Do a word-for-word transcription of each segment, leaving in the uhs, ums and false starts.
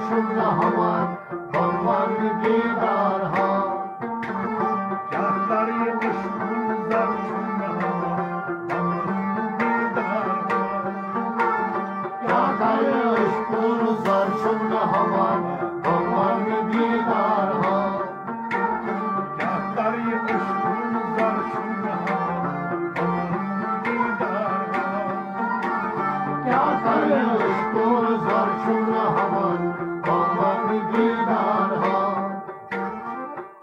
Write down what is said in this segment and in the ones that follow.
چھُنہٕ ہمان، بمن دیدار ہا۔ کیٛاہ کرٕ یہِ عشقُل زر چھُنہٕ ہمان، بمن دیدار ہا۔ کیٛاہ کرٕ یہِ عشقُل زر چھُنہٕ ہمان، بمن دیدار ہا۔ کیٛاہ کرٕ یہِ عشقُل زر چھُنہٕ ہمان، بمن دیدار ہا۔ کیٛاہ کرٕ یہِ عشقُل زر چھُنہٕ ہمان، بمن دیدار ہا۔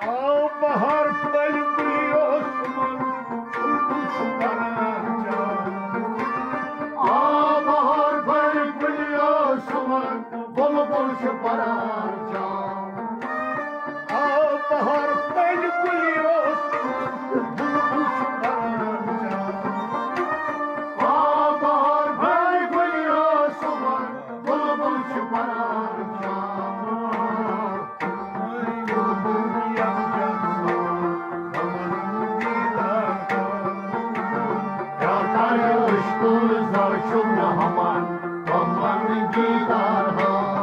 آو بہار پھٔلۍ گُلہِ اوس یِوان، بُلبُل چھُ پران جان۔ آو بہار پھٔلۍ گُلہِ اوس یِوان، بُلبُل چھُ پران جان۔ آو بہار پھٔلۍ گُلہِ اوس یِوان، بُلبُل چھُ پران جان۔ آو بہار پھٔلۍ گُلہِ اوس یِوان، بُلبُل چھُ پران جان۔ کیٛاہ کرٕ عشقُل زر چھُنہٕ ہمان، بمن دیدار ہا۔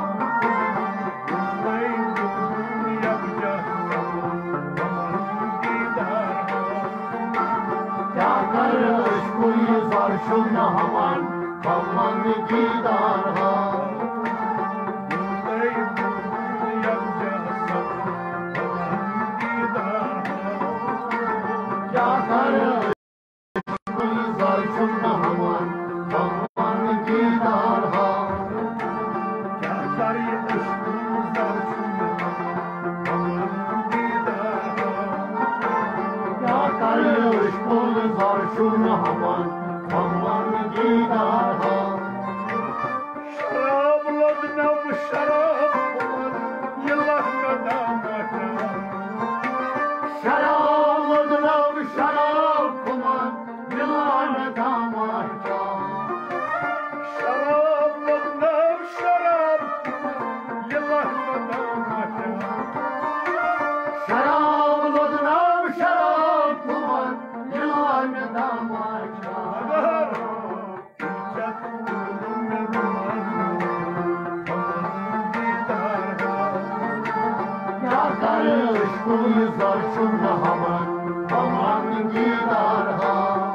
کیٛاہ کرٕ عشقُل زر چھُنہٕ ہمان، بمن دیدار ہا۔ کیٛاہ کرٕ عشقُل زر چھُنہٕ ہمان، بمن دیدار ہا۔ کیٛاہ کرٕ یہِ عشقُل زر چھُنہٕ ہمان، بمن دیدار ہا۔ کیٛاہ کرٕ یہِ عشقُل زر چھُنہٕ ہمان، بمن دیدار ہا۔ شراب لوٚدنم شراب کھوٚمُت، یہِ لہنہٕ دامہ چاو۔ شراب لوٚدنم شراب کھوٚمُت، یہِ لہنہٕ دامہ چاو۔ شراب لوٚدنم شراب کھوٚمُت، یہِ لہنہٕ دامہ چاو۔ شراب لوٚدنم شراب کھوٚمُت، یہِ لہنہٕ دامہ چاو۔ مگر کیٛاہ کرٕ عشقُل زر چھُنہٕ ہمان، بمن دیدار ہا۔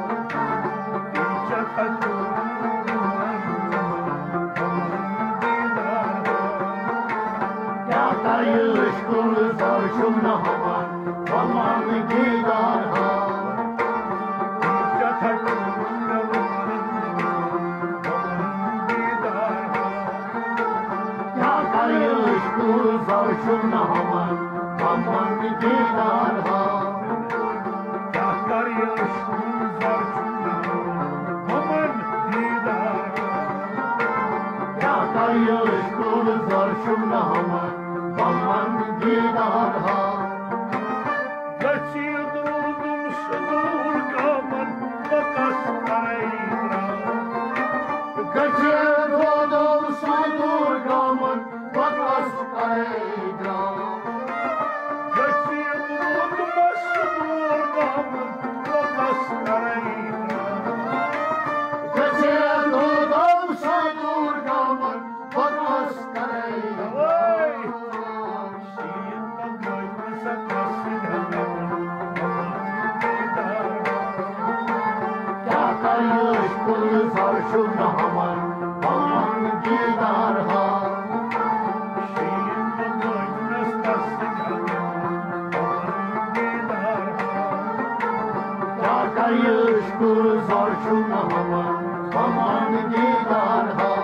کیٛاہ کرٕ عشقُل زر چھُنہٕ ہمان، بمن دیدار ہا۔ کیٛاہ کرٕ عشقُل زر چھُنہٕ ہمان، بمن دیدار ہا۔ کیٛاہ کرٕ عشقُل زر چھُنہٕ ہمان، بمن دیدار ہا۔ کیٛاہ کرٕ عشقُل زر چھُنہٕ ہمان، بمن دیدار ہا۔ گٔژھِتھ روٗدُم سُدوٗر گامن، بہٕ کس کرے درٛام۔ گٔژھِتھ روٗدُم سُدوٗر گامن، بہٕ کس کرے درٛام۔ گٔژھِتھ روٗدُم سُدوٗر گامن، بہٕ کس کرے درٛام۔ گٔژھِتھ روٗدُم سُدوٗر گامن، بہٕ کس کرے درٛام۔ کیٛاہ کرٕ عشقُل زر چھُنہٕ ہمان، بمن دیدار ہا۔ کیٛاہ کرٕ عشقُل زر چھُنہٕ ہمان، بمن دیدار ہا۔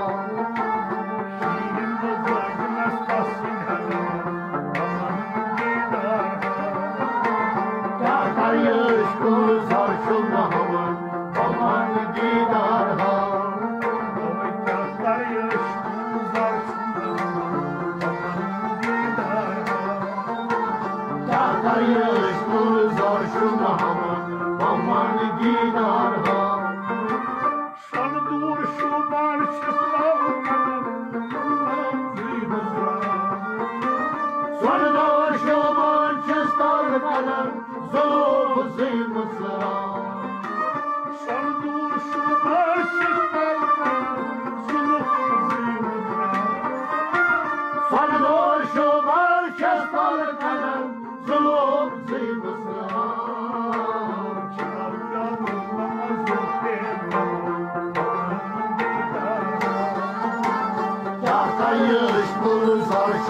کیٛاہ کرٕ عشقُل زر چھُنہٕ ہمان، بمن دیدار ہا۔ کیٛاہ کرٕ عشقُل زر چھُنہٕ ہمان، بمن دیدار ہا۔ سۄنہٕ دوٗر شوٗ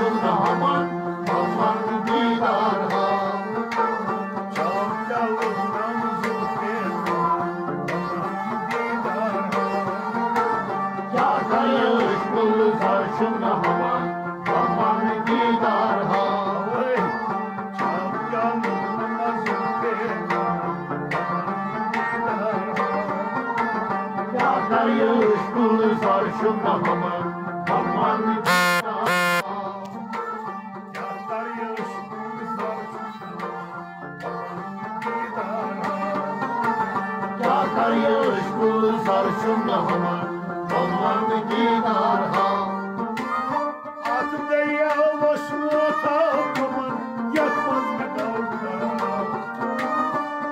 ہمن، ہمن دیدار ہا۔ کیا کرے عشق گلزار چھُنہٕ ہمن، ہمن دیدار ہا۔ کیا کرے عشق گلزار چھُنہٕ ہمن، ہمن دیدار ہا۔ کیا کرے عشق گلزار چھُنہٕ ہمن، ہمن دیدار ہا۔ اتھ دٔریاوس ووت آو کمن، یتھ منٛز مےٚ گوٚو خراب۔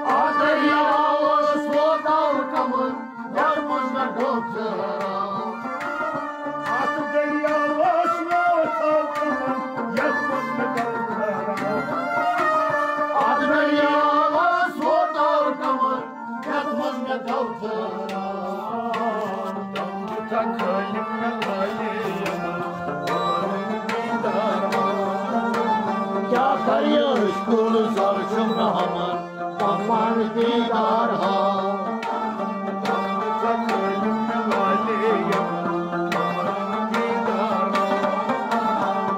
اتھ دٔریاوس ووت آو کمن، یتھ منٛز مےٚ گوٚو خراب۔ اتھ دٔریاوس ووت آو کمن، یتھ منٛز مےٚ گوٚو خراب۔ اتھ دٔریاوس ووت آو کمن، یتھ منٛز مےٚ گوٚو خراب۔ کیا کرے عشق گلزار چھُنہٕ ہمن، ہمن دیدار ہا۔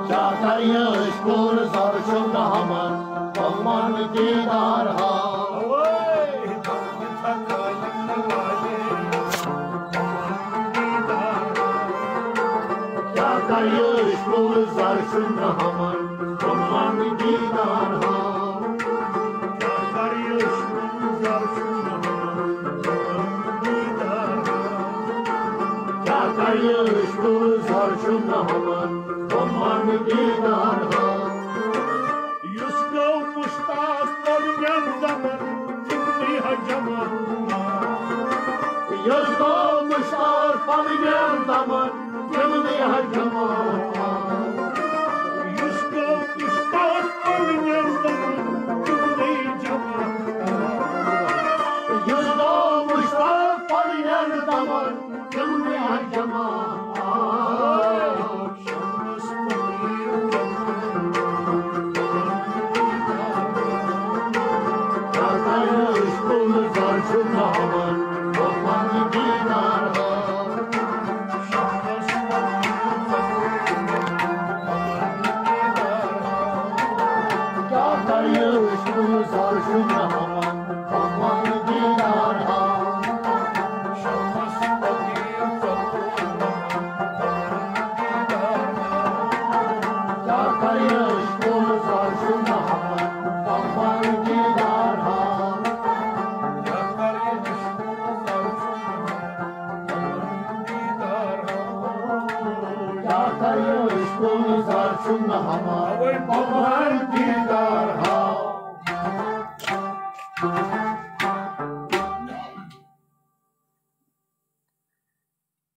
کیا کرے عشق گلزار چھُنہٕ ہمن، ہمن دیدار ہا۔ کیا کرے عشق گلزار چھُنہٕ ہمن، ہمن دیدار ہا۔ کیا کرے عشق گلزار چھُنہٕ ہمن، ہمن دیدار ہا۔ کیا کرے عشق گلزار چھُنہٕ ہمن، ہمن دیدار ہا۔ یُس گوٚو مشتاق پننٮ۪ن دمن، تِمنٕے ہا جمع۔ یُس گوٚو مشتاق پننٮ۪ن دمن، تِمنٕے ہا جمع۔ یُس گوٚو مشتاق پننٮ۪ن دمن، تِمنٕے جمع۔ یُس گوٚو مشتاق پننٮ۪ن دمن، تِمنٕے ہا جمع۔